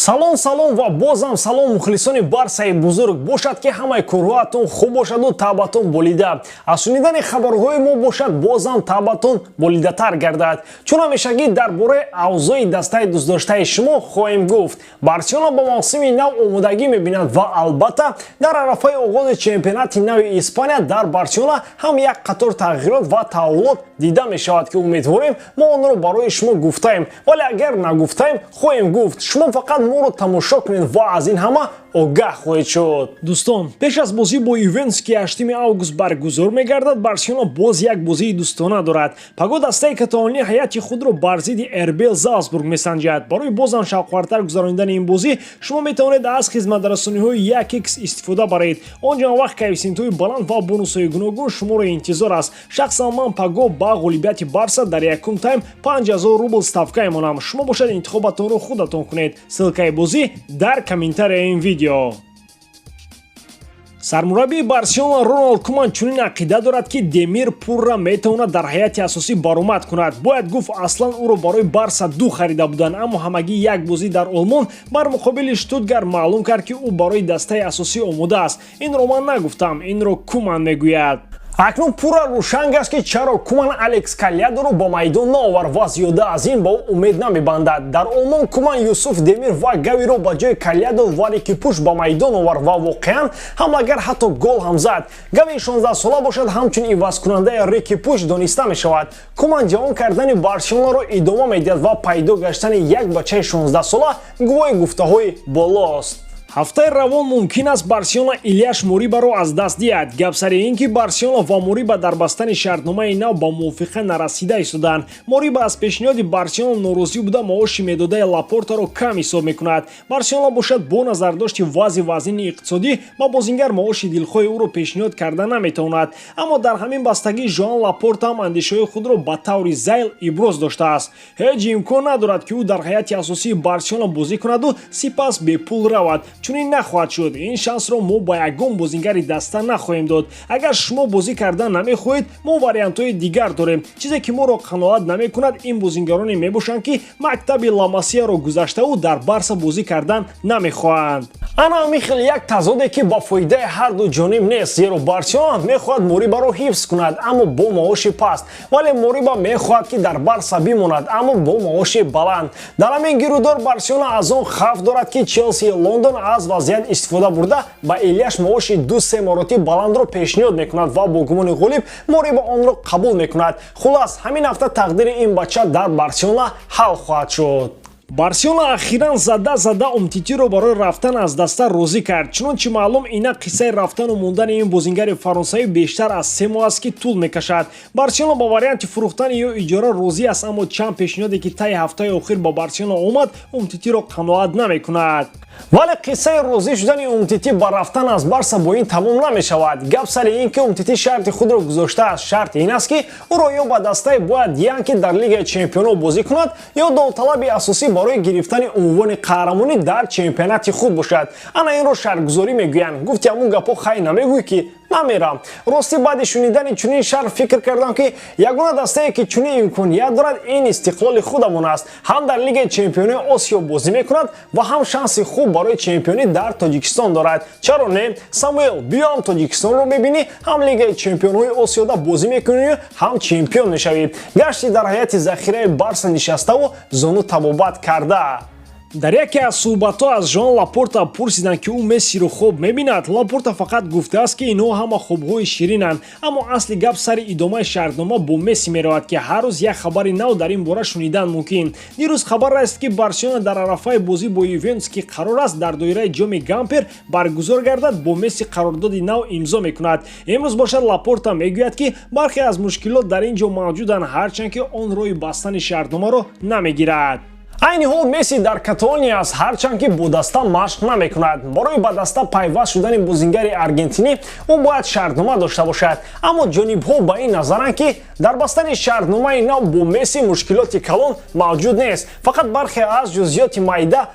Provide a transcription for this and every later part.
Салом, салом ва бозам салом, мухлисони Барсаи бузург. Бошад, ки ҳамаи корҳоятон хуб бошаду табъатон болида. Аз шунидани хабарҳои мо бошад, бозам табъатон болидатар гардад, чун ҳамешагӣ дар бораи авзои дастаи дӯстдоштаи шумо хоҳем гуфт. Барселона ба мавсими нав омодагӣ мебинад ва албатта, дар арафаи оғози чемпионати нави Испания дар Барселона ҳам як қатор тағйирот ва таҳаввулот дида мешавад, ки умедворем, мо онро барои шумо гуфтаем, вале агар нагуфтаем, хоҳем гуфт. Шумо фақат моро тамошо кунед ва аз ин ҳама огаҳ хоҳед шуд. Дӯстон, пеш аз бозӣ бо Ювентус, ки 8 август баргузор мегардад, Барселона боз як бозии дӯстона дорад. Паго дастаи каталонӣ ҳайати худро бар зидди РБ Залцбург месанҷад. Барои бозам шавқовартар гузаронидани ин бозӣ шумо метавонед аз хизматрасониҳои 1x истифода баред. Он ҷо вақт коэффисиентҳои баланд ва бонусҳои гуногун шуморо интизор аст. Шахсан ман паго ба ғолибияти Барса дар якум тайм 5000 рубл ставка мемонам. Шумо бошад, интихобатонро худатон кунед. Ссылкаи бозӣ дар комментарияи ин видео. Сармураббии Барселона Роналд Куман чунин ақида дорад, ки Демир пурра метавонад дар ҳайати асосӣ баромад кунад. Бояд гуфт, аслан ӯро барои Барса ду харида буданд, аммо ҳамагӣ як бозӣ дар Олмон бар муқобили Штутгарт маълум кард, ки ӯ барои дастаи асосӣ омода аст. Инро ман нагуфтам, инро Куман мегӯяд. Акнун пурра рӯшан гашт, ки чаро Куман Алекс Калядоро ба майдон наовард ва зиёда аз ин ба ӯ умед намебандад. Дар Олмон Куман Юсуф Демир ва Гавиро ба ҷои Калядо ва Рики Пуш ба майдон овард ва воқеан ҳамлагар ҳатто гол ҳам зад. Гави 16-сола бошад, ҳамчун ивазкунандаи Рики Пуш дониста мешавад. Куман ҷавон кардани Барселонаро идома медиҳад ва пайдо гаштани як бачаи 16-сола гувоҳи гуфтаҳои болост. Ҳафтаи равон мумкин аст Барселона Ильяш Морибаро аз даст диҳад. Гап сари ин, ки Барселона ва Мориба дар бастани шартномаи нав ба мувофиқа нарасида истоданд. Мориба аз пешниҳоди Барселона норозӣ буда, маоши медодаи Лапортаро кам ҳисоб мекунад. Барселона бошад, бо назардошти вазъи вазнини иқтисодӣ ба бозингар маоши дилхоҳи ӯро пешниҳод карда наметавонад. Аммо дар ҳамин бастагӣ Жоан Лапорта ҳам андешаҳои худро ба таври зайл иброз доштааст. Ҳеҷ имкон надорад, ки ӯ дар ҳайати асосии Барселона бозӣ кунаду сипас бепул равад. Чунин нахоҳад шуд. Ин шансро мо ба ягон бозингари даста нахоҳем дод. Агар шумо бозӣ кардан намехоҳед, мо вариантҳои дигар дорем. Чизе ки моро қаноат намекунад, ин бозингароне мебошанд, ки мактаби Ламасияро гузаштаву дар Барса бозӣ кардан намехоҳанд. Ана ҳамин хел як тазоде, ки ба фоидаи ҳарду ҷониб нест, зеро Барселона мехоҳад Морибаро ҳифз кунад, аммо бо маоши паст, вале Мориба мехоҳад, ки дар Барса бимонад, аммо бо маоши баланд. Дар ҳамин гирудор Барселона аз он хавф дорад, ки Челсии Лондон аз вазъият истифода бурда, ба Ильяш маоши 2-се маротиб баландро пешниҳод мекунад ва бо гумони ғолиб Мориба онро қабул мекунад. Хулас, ҳамин ҳафта тақдири ин бача дар Барселона ҳал хоҳад шуд. Барселона ахиран зада зада Умтитиро барои рафтан аз даста розӣ кард. Чунончи маълум, инак қиссаи рафтану мондани ин бозингари фаронсавӣ бештар аз 3 моҳ аст, ки тӯл мекашад. Барселона ба варианти фурӯхтани ё иҷора розӣ аст, аммо чанд пешниҳоде, ки таи ҳафтаи охир ба Барселона омад, Умтитиро қаноат намекунад. Вале қиссаи розӣ шудани Умтити ба рафтан аз Барса бо ин тамом намешавад. Гап сари ин, ки Умтити шарти худро гузоштааст. Шарти ин аст, ки ӯро ё ба дастае бояд диҳанд, ки дар Лигаи чемпионҳо бозӣ кунад, ё довталаби асосӣ барои гирифтани унвони қаҳрамонӣ дар чемпионати худ бошад. Ана инро шартгузорӣ мегӯянд. Гуфти ҳамун гапҳо, хай, намегӯй, ки намерам. Ростӣ, баъди шунидани чунин шарт фикр кардам, ки ягона дастае, ки чунин имконият дорад, ин Истиқлоли худамон аст. Ҳам дар Лигаи чемпионии Осиё бозӣ мекунад ва ҳам шанси хуб барои чемпионӣ дар Тоҷикистон дорад. Чаро не? Самуэл, биё, ҳам Тоҷикистонро мебинӣ, ҳам Лигаи чемпионҳои Осиёда бозӣ мекунӣ, ҳам чемпион мешавӣ. Гашти дар ҳайати захираи Барса нишаставу зону табобат карда. Дар яке аз суҳбатҳо аз Жоан Лапорта пурсиданд, ки ӯ Мессиро хоб мебинад. Лапорта фақат гуфтааст, ки инҳо ҳама хобҳои ширинанд. Аммо асли гап сари идомаи шартнома бо Месси меравад, ки ҳар рӯз як хабари нав дар ин бора шунидан мумкин. Дирӯз хабар раст, ки Барселона дар арафаи бозӣ бо Ювентус, ки қарор аст дар доираи Ҷоми Гампер баргузор гардад, бо Месси қарордоди нав имзо мекунад. Имрӯз бошад, Лапорта мегӯяд, ки бархе аз мушкилот дар ин ҷо мавҷуданд, ҳарчанд ки он роҳи бастани шартномаро намегирад. Айни ҳол Месси дар Каталония аст, ҳарчанд ки бо даста машқ намекунад. Барои ба даста пайваст шудани бозингари аргентинӣ ӯ бояд шартнома дошта бошад, аммо ҷонибҳо ба ин назаранд, ки Дар бастани шартномаи нав бо Месси мушкилоти калон мавҷуд нест, фақат бархе аз ҷузъиёти майда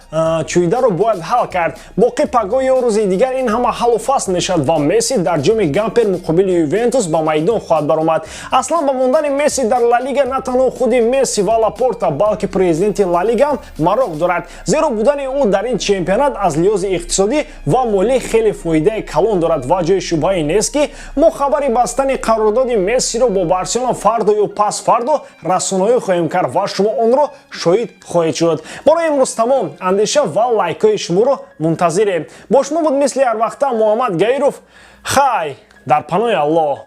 чӯидаро бояд ҳал кард. Боқӣ пагоҳ ё рӯзи дигар ин ҳама ҳаллу фасл мешавад ва Месси дар ҷоми Гампер муқобили Ювентус ба майдон хоҳад баромад. Аслан, ба мондани Месси дар Ла Лига на танҳо худи Месси ва Лапорта, балки президенти Ла Лига ҳам мароқ дорад, зеро будани ӯ дар ин чемпионат аз лиҳози иқтисодӣ ва молӣ хеле фоидаи калон дорад. Ва ҷои шубҳае нест, ки мо хабари бастани қарордоди Мессиро бо Барселона фардо ё пас фардо расонаӣ хоҳем кард ва шумо онро шоҳид хоҳед шуд. Барои имрӯз тамом. Андеша ва лайкҳои шуморо мунтазирем. Бо шумо буд, мисли ҳарвақта, Муҳаммад Гаиров. Хай, дар паноҳи Аллоҳ.